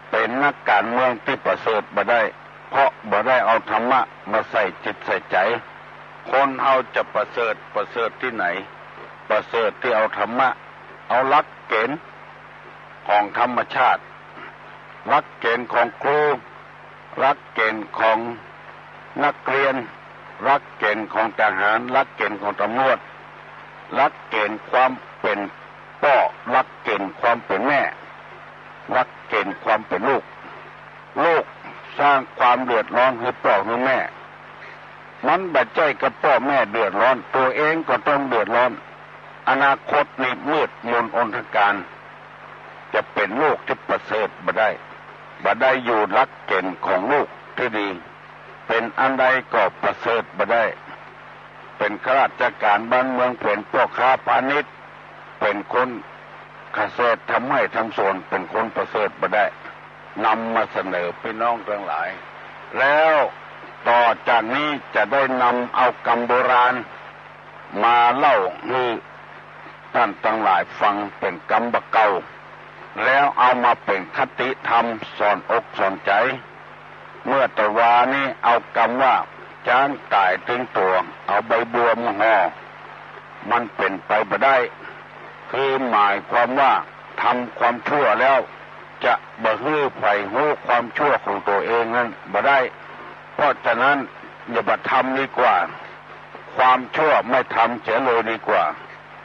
เป๋นนักก๋านเมืองตี้ประเสริฐบ่ได้ เพราะบ่ได้เอาธรรมะมาใส่จิตใส่ใจ๋ คนเฮาจะประเสริฐ ประเสริฐตี้ไหน ประเสริฐตี้เอาธรรมะ เอาหลักเก๋ณฑ์ของธรรมชาติ หลักเก๋ณฑ์ของครู หลักเก๋ณฑ์ของนักเรียน หลักเก๋ณฑ์ของทหาร หลักเก๋ณฑ์ของตำรวจ หลักเก๋ณฑ์ความเป๋นป้อ หลักเก๋ณฑ์ความเป๋นแม่ หลักเก๋ณฑ์ความเป๋นลูก ลูกสร้างความเดือดร้อนหื้อป้อหื้อแม่ มันบ่ใจ้ก้าป้อแม่เดือดร้อน ตั๋วเองก็ต้องเดือดร้อน อนาคตนี่มืดมนอนธการ จะเป๋นลูกตี้ประเสริฐบ่ได้ บ่ได้อยู่หลักเก๋ณฑ์ของลูกตี้ดี เป๋นอันใดก็ประเสริฐบ่ได้ เป๋นข้าราชก๋านบ้านเมือง เป๋นป้อค้าพาณิชย์ เป๋นคนเกษตร ทำไฮ่ทำสวน เป๋นคนประเสริฐบ่ได้ นำมาเสนอปี้น้องตังหลาย แล้วต่อจากนี้จะได้นำเอากำโบราณมาเล่าหื้อต้านตังหลายฟัง เป๋นกำบ่าเก่า แล้วเอามาเป๋นคติธรรมสอนอกสอนใจ๋ เมื่อตะวานี้เอากำว่า จ๊างต๋ายตึงตั๋ว เอาใบบัวมาห่อ มันเป๋นไปบ่ได้ คือหมายความว่าทำความชั่วแล้ว จะบ่หื้อใผฮู้ความชั่วของตั๋วเองนั้นบ่ได้ เพราะฉะนั้นอย่าบ่ทำดีกว่า ความชั่วไม่ทำเสียเลยดีกว่า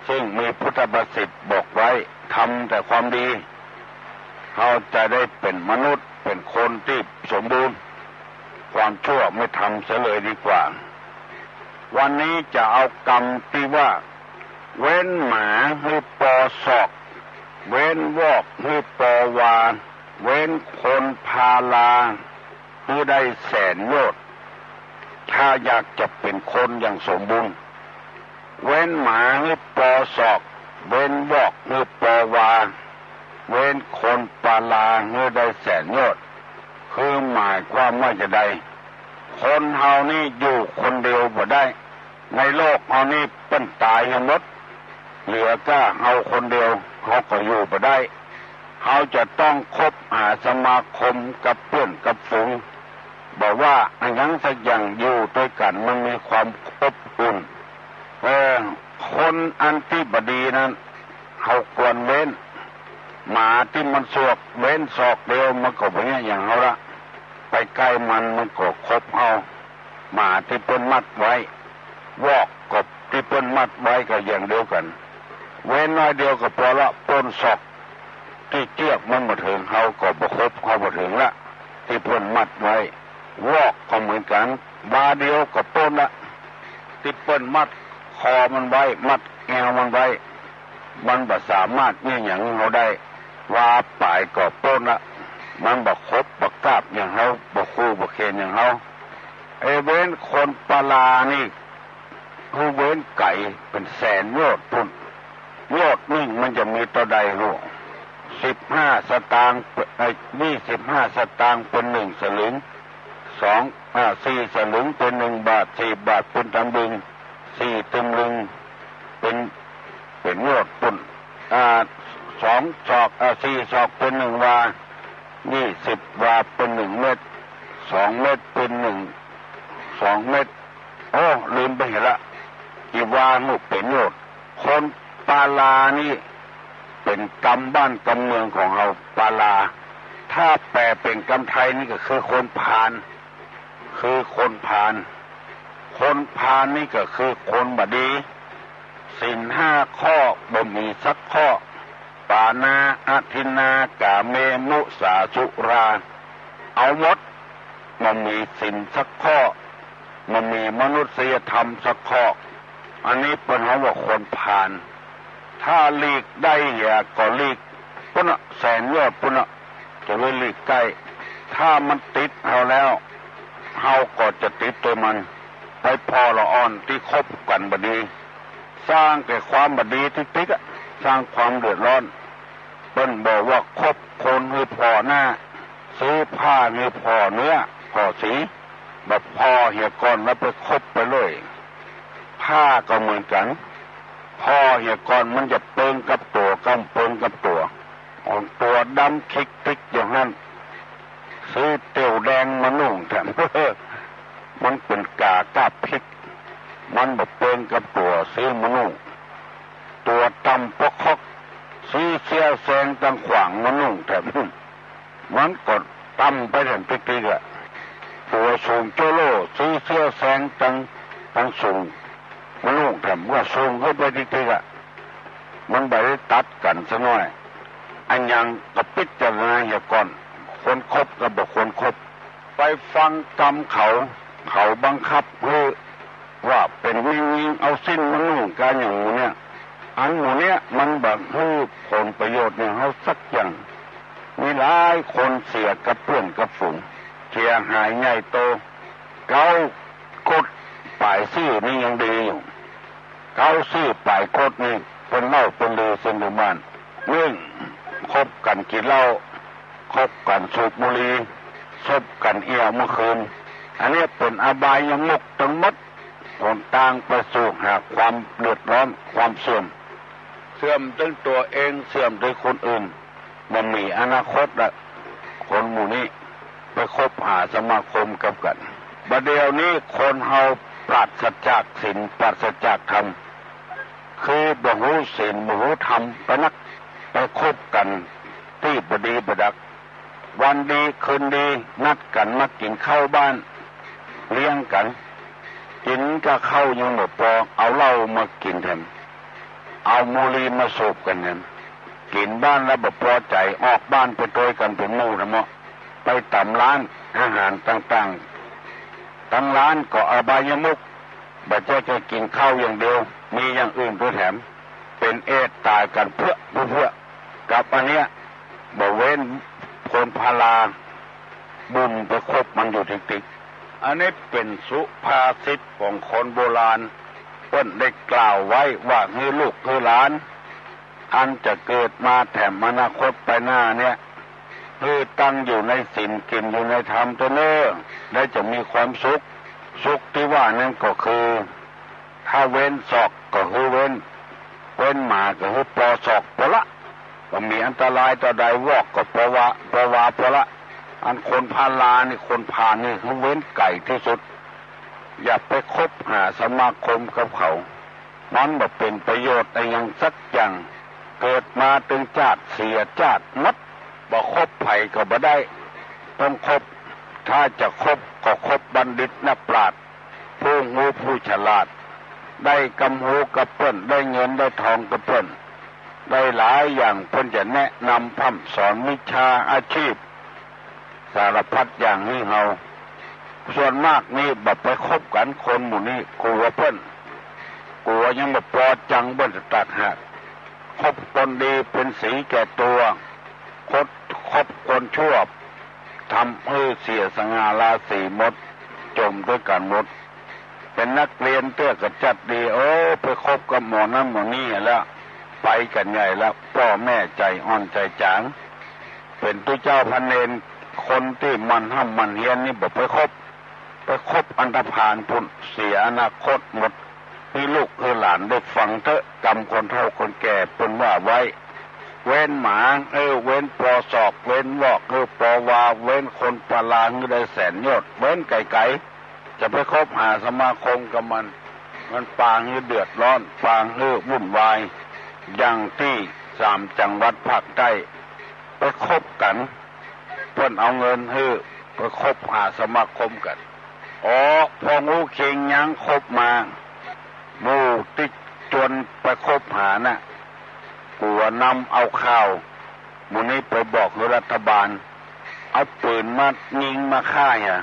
ซึ่งมีพุทธภาษิตบอกไว้ ทำแต่ความดี เฮาจะได้เป๋นมนุษย์ เป๋นคนตี้สมบูรณ์ ความชั่วไม่ทำเสียเลยดีกว่า วันนี้จะเอากำตี้ว่า เว้นหมาหื้อปอศอก เว้นวอกหื้อปอวา เว้นคนพาลาหื้อได้แสนโยชน์ ถ้าอยากจะเป๋นคนอย่างสมบูรณ์ เว้นหมาหื้อปอศอก เว้นวอกหื้อปอวา เว้นคนพาลาหื้อได้แสนโยชน์ คือหมายความว่าจะใด คนเฮานี่อยู่คนเดียวบ่ได้ ในโลกเฮานี่เปิ้นต๋ายหื้อหมด เหลือก้าเฮาคนเดียว เฮาก็อยู่บ่ได้ เฮาจะต้องคบหาสมาคมกับเปื้อนกับฝูง บ่ว่าอะหยังสักอย่าง อยู่ตวยกั๋นมันมีความอบอุ่น เออ คนอันตี้บ่ดีนั้น เฮาควรเว้น หมาตี้มันสวก เว้นศอกเดียวมันก็บ่เยียะหยังเฮาละ ไปใก้มัน มันก็คบเฮา หมาตี้เปิ้นมัดไว้ วอกก็ตี้เปิ้นมัดไว้ก็อย่างเดียวกั๋น เว้นน้อยเดียวก็ปอละ ป้นศอกตี้เจื้อกมันบ่เถิง เฮาก็บ่คบ เฮาบ่เถิงละ ตี้เปิ้นมัดไว้ วอกก็เหมือนกั๋น วาเดียวก็ป้นละ ตี้เปิ้นมัดคอมันไว้ มัดแอวมันไว้ มันบ่สามารถเยียะหยังเฮาได้ วาป๋ายก็ป้นละ มันบ่คบบ่กาบอย่างเฮา บ่คู่บ่เคนอย่างเฮา ไอ้เว้นคนพาลานี่ คือเว้นไก๋เป๋นแสนโยชน์ปู้น โยชน์นึ่งมันจะมีเต้าใดฮู้ สิบห้าสตางค์ เอ้ย ยี่สิบห้าสตางค์เป๋นนึ่งสลึง สอง อ่า สี่สลึงเป๋นนึ่งบาท สี่บาทเป๋นตำลึง สี่ตำลึงเป๋น เป๋นโยชน์ปู้น อ่า สองศอก อ่า สี่ศอกเป๋นนึ่งวา ยี่สิบวาเป๋นนึ่งเม็ด สองเม็ดเป๋นนึ่ง สองเม็ด โอ้ ลืมไปเหียละ กี่วาฮู้เป๋นโยชน์ คนพาลานี่เป๋นกำบ้านกำเมืองของเฮา พาลา ถ้าแปลเป๋นกำไทยนี่ก็คือคนพาล คือคนพาล คนพาลนี่ก็คือคนบ่ดี ศีลห้าข้อบ่มีสักข้อ ปาณาอทินนา ก๋าเม มุสา สุรา เอาหมด บ่มีศีลสักข้อ บ่มีมนุษยธรรมสักข้อ อันนี้เปิ้นฮ้องว่าคนพาล ถ้าหลีกได้เหียก็หลีกปู้นน่ะ แสนโยชน์ปู้นน่ะ จะไปหลีกใก้ ถ้ามันติดเฮาแล้ว เฮาก็จะติดตวยมัน ไปผ่อละอ่อนตี้คบกั๋นบ่ดี สร้างแต่ความบ่ดีติ๊กๆ อะ สร้างความเดือดร้อน เปิ้นบอกว่าคบคนหื้อผ่อหน้า ซื้อผ้าหื้อผ่อเนื้อ ผ่อสี บ่ผ่อเหียก่อนแล้วไปคบไปเลย ผ้าก็เหมือนกั๋น ผ่อเหียก่อนมันจะเปิงกับตั๋ว ก็เปิงกับตั๋ว ตั๋วดำคิกติ๊กอยู่หั้น ซื้อเตียวแดงมานุ่งแถม มันเป๋นก๋ากาบพิษ มันบ่เปิงกับตั๋วซื้อมานุ่ง ตั๋วต่ำปอกคอก ซื้อเสี้ยแซงตังขวางมานุ่งแถม มันก็ต่ำไปแถมติ๊กๆ อะ ตั๋วสูงโจ้โล่ ซื้อเสี้ยแซงตัง ตังสูงมานุ่งแถม ว่าสูงขึ้นไปติ๊กๆ อะ มันบ่ได้ตัดกั๋นสักหน้อย อะหยังก็ปิจารณาเหียก่อน คนคบกับบ่ควรคบ ไปฟังกำเขา เขาบังคับหื้อ ว่าเป๋นแม่ญิงเอาสิ้นมานุ่งกั๋นอย่างหมู่เนี่ย อันหมู่เนี่ยมันบ่หื้อผลประโยชน์แก่เฮาสักอย่าง มีหลายคนเสียกับเปื้อนกับฝูง เสียหายใหญ่โต เก๊ากฎป๋ายซื่อนี่ยังดีอยู่ เก๊าซื่อป๋ายกฎนี่เปิ้นเล่าเปิ้นลือเซิ่งอยู่บ้าน นึ่ง คบกั๋นกิ๋นเหล้า คบกั๋นสูบบุหรี่ คบกั๋นเอี่ยวเมื่อคืน อันนี้เป๋นอบายมุขตังหมด หนตางไปสู่หาความเดือดร้อน ความเสื่อม เสื่อมตึงตั๋วเอง เสื่อมตึงคนอื่น บ่มีอนาคตละ คนหมู่นี้ ไปคบหาสมาคมกับกั๋น บ่าเดี่ยวนี้คนเฮาปราศจากศีล ปราศจากธรรม คือบ่ฮู้ศีล บ่ฮู้ธรรม ไปนัก ไปคบกั๋นตี้บ่ดีบ่ดัก วันดีคืนดี นัดกั๋นมากิ๋นข้าวบ้าน เลี้ยงกั๋น กิ๋นกับข้าวยังบ่ปอ เอาเหล้ามากิ๋นแถม เอาบุหรี่มาสูบกั๋นแถม กิ๋นบ้านแล้วบ่ปอใจ๋ ออกบ้านไปตวยกั๋นเป๋นหมู่แถมเนาะ ไปต๋ามร้านอาหารต่างๆ ตังร้านก็อบายมุข บ่ใจ้แค่กิ๋นข้าวอย่างเดียว มีอย่างอื่นตวยแถม เป๋นเอดส์ต๋ายกั๋นเปื้อๆ กับอันเนี้ย บ่เว้นคนพาลา บุญไปคบมันอยู่ติ๊กๆ อันนี้เป๋นสุภาษิตของคนโบราณ เปิ้นได้กล่าวไว้ว่าหื้อลูกหื้อหลาน อันจะเกิดมาแถมอนาคตไปหน้าเนี่ย หื้อตั้งอยู่ในศีล กิ๋นอยู่ในธรรมเต๊อะเน่อ แล้วจะมีความสุข สุขตี้ว่านั้นก็คือ ถ้าเว้นศอกก็หื้อเว้น เว้นหมาก็หื้อปอศอกปอละ บ่มีอันตรายเต้าใด วอกก็ปอวา ปอวาปอละ อันคนพาลานี่ คนพาลนี่หื้อเว้นไก๋ตี้สุด อย่าไปคบหาสมาคมกับเขา มันบ่เป๋นประโยชน์อะหยังสักอย่าง เกิดมาตึงจาติเสียจาติหมด บ่คบใผก็บ่ได้ ต้องคบ ถ้าจะคบก็คบบัณฑิตนักปราชญ์ ผู้ฮู้ผู้ฉลาด ได้กำฮู้กับเปิ้น ได้เงินได้ทองกับเปิ้น ได้หลายอย่าง เปิ้นจะแนะนำพร่ำสอนวิชาอาชีพ สารพัดอย่างหื้อเฮา ส่วนมากนี่บ่ไปคบกั๋น คนหมู่นี้ กั๋วเปิ้น กั๋วยังบ่ปอจังเปิ้นจะแตกหัก คบคนดีเป๋นสีแก่ตั๋ว คบ คบคนชั่ว ทำหื้อเสียสง่าราศีหมด จ๋มตวยกั๋นหมด เป๋นนักเรียนเตื้อก็จัดดี โอ้ ไปคบกับหมอนั้นหมอนี้แล้ว ไปกั๋นใหญ่แล้ว ป้อแม่ใจ๋อ่อนใจ๋จ๋าง เป๋นตุ๊เจ้าพระเณร คนตี้หมั่นฮ่ำหมั่นเฮียนนี่บ่ไปคบ ไปคบอันธพาลปุ้น เสียอนาคตหมด หื้อลูกหื้อหลานได้ฟังเต๊อะ กำคนเฒ่าคนแก่เปิ้นว่าไว้ เว้นหมา เออ เว้นปอศอก เว้นวอก เออ ปอวา เว้นคนพาลา หื้อได้แสนโยชน์ เว้นไก๋ๆ จะไปคบหาสมาคมกับมัน มันปาหื้อเดือดร้อน ปาหื้อวุ่นวาย อย่างตี้สามจังหวัดภาคใต้ ไปคบกั๋น เปิ้นเอาเงินหื้อ ไปคบหาสมาคมกั๋น อ๋อ พอฮู้เคียงยังคบมา หมู่ตี้จวนไปคบหาน่ะ กั๋วนำเอาข่าวหมู่นี้ไปบอกหื้อรัฐบาล เอาปืนมายิงมาฆ่าเหีย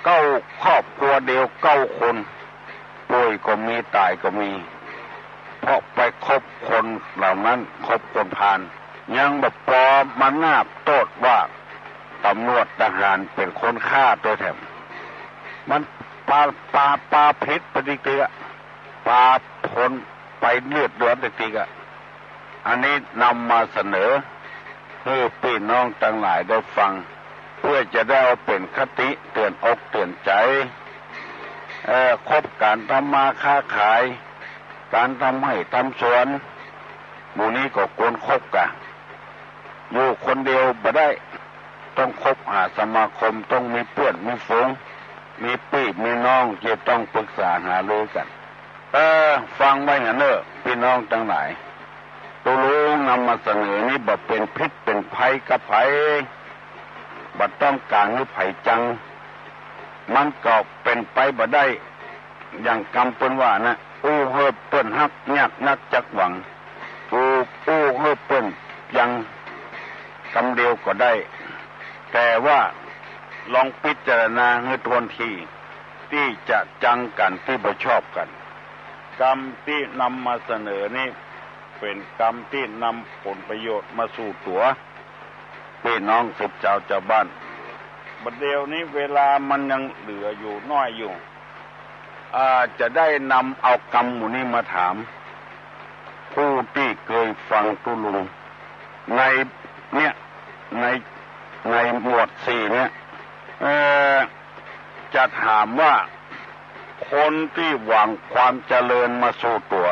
เก้า ครอบครัวเดียวเก้าคน ป่วยก็มี ต๋ายก็มี เพราะไปคบคนเหล่านั้น คบคนพาล ยังบ่ปอมานาบโต้ษว่าต๋ำรวจทหารเป๋นคนฆ่าตวยแถม มันปา ปา ปาผิดไปติ๊กๆ อะ ปาคนไปเลือดเดือดติ๊กๆ อะ อันนี้นำมาเสนอหื้อปี้น้องตังหลายได้ฟัง เปื้อจะได้เอาเป๋นคติเตื๋อนอกเตื๋อนใจ๋ เอ่อ คบก๋านทำมาค้าขาย ก๋านทำไฮ่ทำสวน หมู่นี้ก็ควรคบกั๋น อยู่คนเดียวบ่ได้ ต้องคบหาสมาคม ต้องมีเปื้อนมีฝูง มีปี้มีน้อง จะต้องปรึกษาหารือกั๋น เออ ฟังไว้หั้นเน่อ ปี้น้องตังหลาย ตุ๊ลุงนำมาเสนอนี้บ่เป๋นพิษเป๋นภัยกับใผ บ่ต้องก๋านหื้อใผจัง มันก็เป๋นไปบ่ได้ อย่างกำเปิ้นว่านะ อู้หื้อเปิ้นฮักยากนักจักหวัง อู้ อู้หื้อเปิ้นยังกำเดียวก็ได้ แต่ว่าลองพิจารณาหื้อถ้วนที ตี้จะจังกั๋น ตี้บ่ชอบกั๋น กำตี้นำมาเสนอนี้ เป๋นกำตี้นำผลประโยชน์มาสู่ตั๋ว ปี้น้องสิบจาวจาวบ้าน บ่าเดี่ยวนี้เวลามันยังเหลืออยู่น้อยอยู่ อ่า จะได้นำเอากำหมู่นี้มาถาม ผู้ตี้เกยฟังตุ๊ลุง ในเนี่ย ใน ในหมวดสี่เนี่ย เอ่อ จะถามว่า คนตี้หวังความเจริญมาสู่ตั๋ว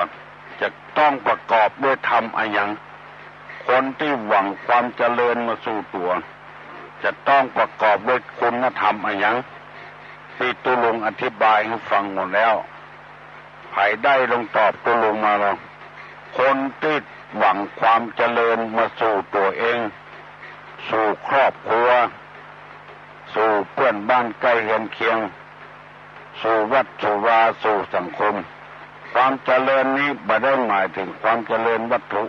จะต้องประกอบด้วยธรรมอะหยัง คนตี้หวังความเจริญมาสู่ตั๋ว จะต้องประกอบด้วยคุณธรรมอะหยัง ตี้ตุ๊ลุงอธิบายหื้อฟังหมดแล้ว ใผได้ลองตอบตุ๊ลุงมาลอง คนตี้หวังความเจริญมาสู่ตั๋วเอง สู่ครอบครัว สู่เปื้อนบ้านใก้เฮือนเคียง สู่วัดสู่วา สู่สังคม ความเจริญนี้บ่ได้หมายเถิงความเจริญวัตถุ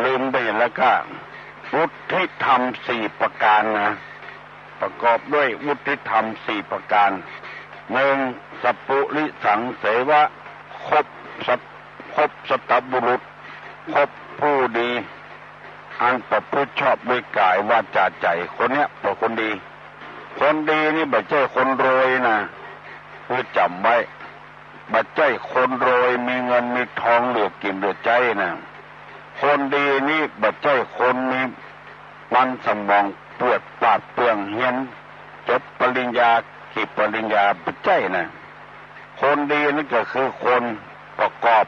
ลืมไปแล้วก้า วุฒิธรรมสี่ประก๋านนะ ประกอบด้วยวุฒิธรรมสี่ประก๋าน นึ่ง สัปปุริสังเสวะ คบสัต คบสัตบุรุษ คบผู้ดี อันประพฤติชอบด้วยก๋ายวาจาใจ๋ คนเนี้ยเป๋นคนดี คนดีนี่บ่ใจ้คนรวยนะ หื้อจ๋ำไว้ บ่ใจ้คนรวยมีเงินมีทองเหลือกิ๋นเหลือใจ๊นะ คนดีนี่บ่ใจ้คนมีมันสมองเปื้อนปราดเปรื่อง เฮียนจบปริญญากี่ปริญญา บ่ใจ้นะ คนดีนั้นก็คือคนประกอบ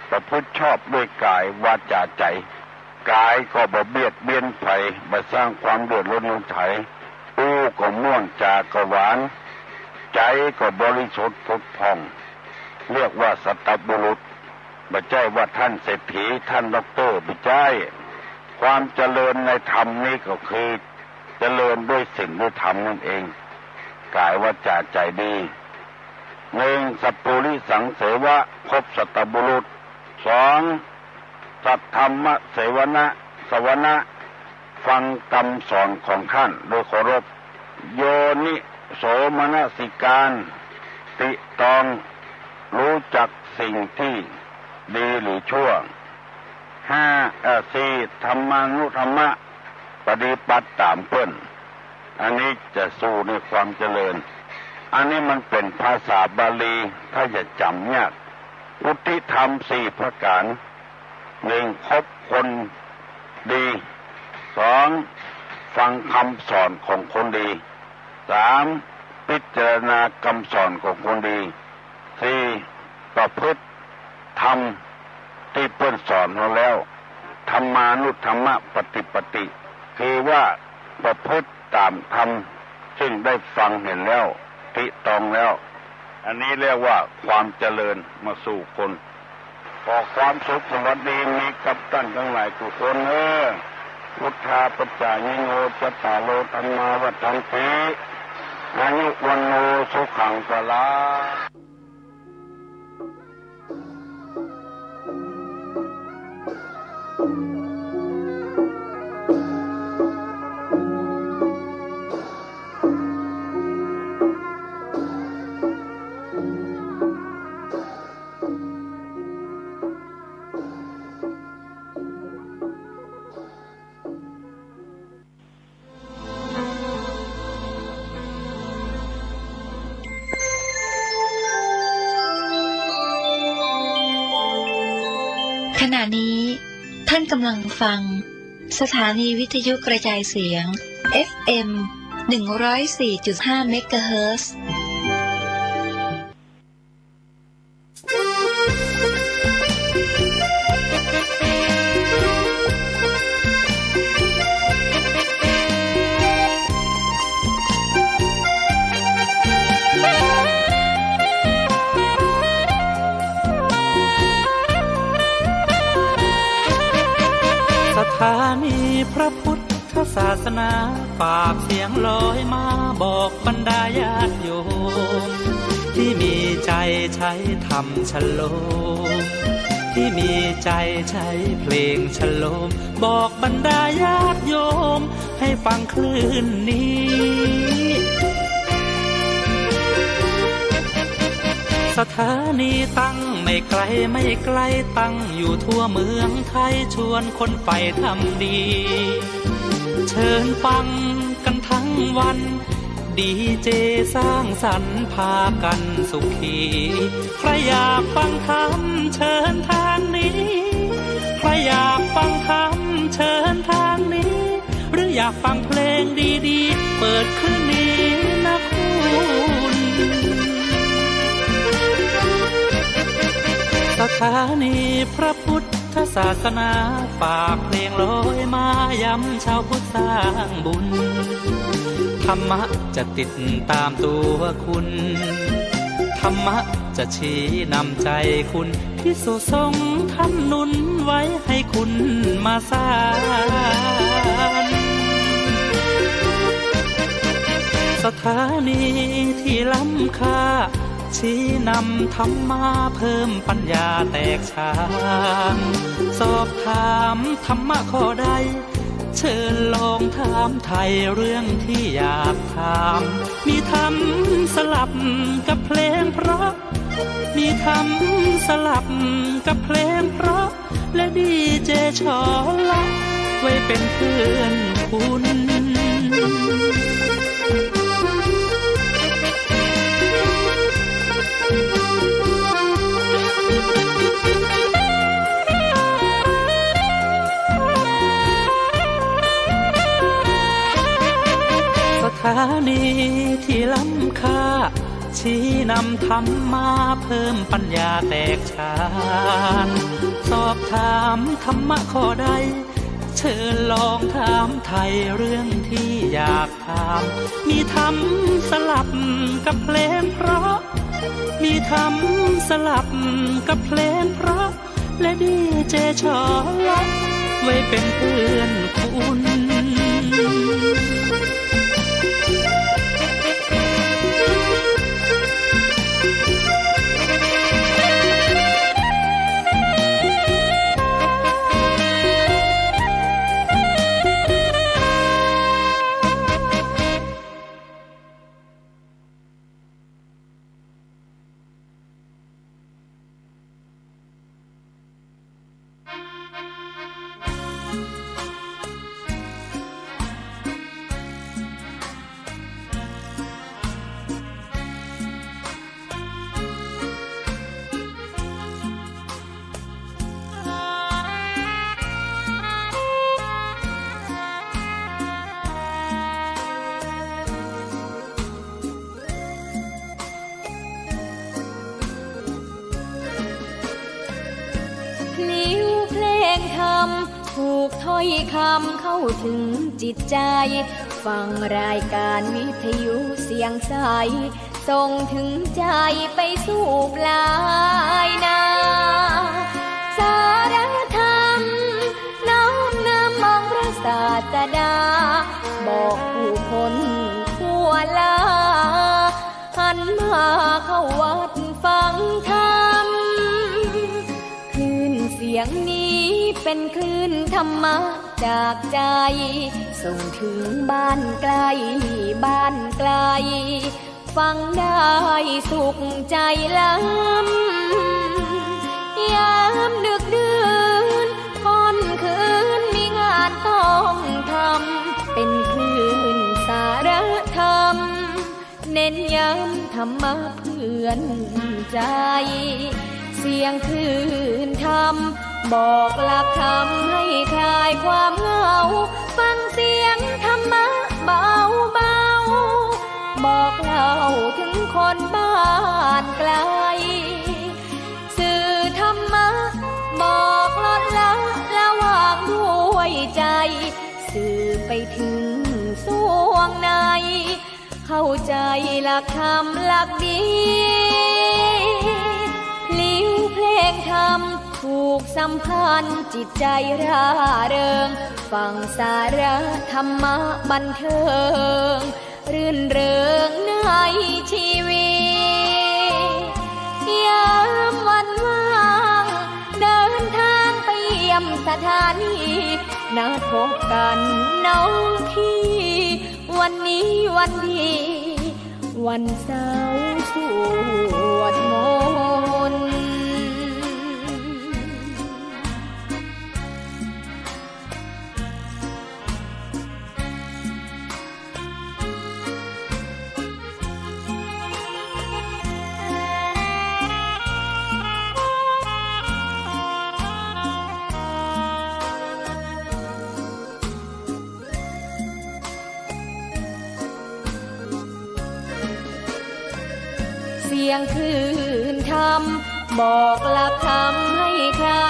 ประพฤติชอบด้วยก๋ายวาจาใจ๋ ก๋ายก็บ่เบียดเบียนใผ บ่สร้างความเดือดร้อนรำคาญ อู้ก็ม่วน จ๋าก็หวาน ใจ๋ก็บริสุทธิ์ผุดผ่อง เรียกว่าสัตบุรุษ บ่ใจ้ว่าต้านเศรษฐี ต้านด็อกเตอร์ บ่ใจ้ ความเจริญในธรรมนี้ก็คือ เจริญด้วยศีลด้วยธรรมนั่นเอง ก๋ายวาจาใจ๋ดี นึ่ง สัปปุริสังเสวะ คบสัตบุรุษ สอง สัตธรรมเสวนะ สวนะ ฟังกำสอนของต้านโดยเคารพ โยนิโสมนสิการ ติตรอง ฮู้จักสิ่งตี้ดีหรือชั่ว ห้า เอ่อ สี่ ธรรมานุธรรมะ ปฏิบัติต๋ามเปิ้น อันนี้จะสู่ในความเจริญ อันนี้มันเป๋นภาษาบาลี ถ้าจะจ๋ำยาก วุฒิธรรมสี่ประก๋าน นึ่ง คบคนดี สอง ฟังกำสอนของคนดี สาม พิจารณากำสอนของคนดี สี่ ประพฤติธรรมตี้เปิ้นสอนเฮาแล้ว ธรรมานุธรรมปฏิปติ คือว่าประพฤติต๋ามธรรมซึ่งได้ฟังหันแล้ว ติตรองแล้ว อันนี้เรียกว่าความเจริญมาสู่คน ขอความสุขสวัสดีมีกับต้านตังหลายกู้คนเน่อ พุทธาปัจจายิโน จัตตาโร ธัมมา วัฑฒันติ อายุ วัณโณ สุขัง พลัง ขณะนี้ท่านกำลังฟังสถานีวิทยุกระจายเสียง เอฟเอ็ม หนึ่งร้อยสี่จุดห้า เมกะเฮิรตซ์ สถานีพระพุทธศาสนา ฝากเสียงลอยมาบอกบรรดาญาติโยม ตี้มีใจ๋ใช้ธรรมชโลม ตี้มีใจ๋ใช้เพลงชโลม บอกบรรดาญาติโยม ให้ฟังคลื่นนี้ สถานีตั้งไม่ไกลไม่ไกล ตั้งอยู่ทั่วเมืองไทย ชวนคนใฝ่ธรรมดี เชิญฟังกันทั้งวัน ดีเจสร้างสรรค์พากันสุขี ใครอยากฟังธรรมเชิญทางนี้ ใครอยากฟังธรรมเชิญทางนี้ หรืออยากฟังเพลงดีๆ เปิดคลื่นนี้นะคุณ สถานีพระพุทธศาสนา ฝากเพลงลอยมายำชาวพุทธสร้างบุญ ธรรมะจะติดตามตัวคุณ ธรรมะจะชี้นำใจ๋คุณ ภิกษุสงฆ์ท่านหนุนไว้ให้คุณมาสาน สถานีที่ล้ำค่า ชี้นำธรรมะเพิ่มปัญญาแตกฉาน สอบถามธรรมะข้อใด เชิญลองถามไถ่เรื่องที่อยากถาม มีธรรมสลับกับเพลงเพราะ มีธรรมสลับกับเพลงเพราะ และดีเจชอละ ไว้เป็นเพื่อนคุณ สถานีที่ล้ำค่า ชี้นำธรรมะเพิ่มปัญญาแตกฉาน สอบถามธรรมะข้อใด เชิญลองถามไถ่เรื่องที่อยากถาม มีธรรมสลับกับเพลงเพราะ มีธรรมสลับกับเพลงเพราะ และดีเจชอละ ไว้เป็นเพื่อนคุณ พลิ้วเพลงธรรม ถูกถ้อยคำเข้าถึงจิตใจ ฟังรายการวิทยุเสียงใส ส่งถึงใจไปสู่ปลายนา สาระธรรม น้อมนำองค์พระศาสดา บอกผู้คนทั่วลา หันมาเข้าวัดฟังธรรม คลื่นเสียงนี้เป็นคลื่นธรรมะจากใจ ส่งถึงบ้านไกลบ้านไกล ฟังได้สุขใจล้ำ ยามดึกดื่นค่ำคืนมีงานต้องทำ เป็นคลื่นสาระธรรม เน้นย้ำธรรมะเพื่อนใจ เสียงคลื่นธรรม บอกหลักธรรมให้คลายความเหงา ฟังเสียงธรรมะเบาๆ บอกเล่าถึงคนบ้านไกล สื่อธรรมะ บอกลดละละวางด้วยใจ สื่อไปถึงส่วงใน เข้าใจหลักธรรมหลักดี พลิ้วเพลงธรรม ผูกสัมพันธ์จิตใจร่าเริง ฟังสาระธรรมะบันเทิง รื่นเริงในชีวิต ยามวันว่าง เดินทางไปเยี่ยมสถานี นัดพบกันน้องพี่ วันนี้วันดี วันเสาร์สวดมนต์ เสียงคลื่นธรรม บอกหลักธรรมให้ใคร่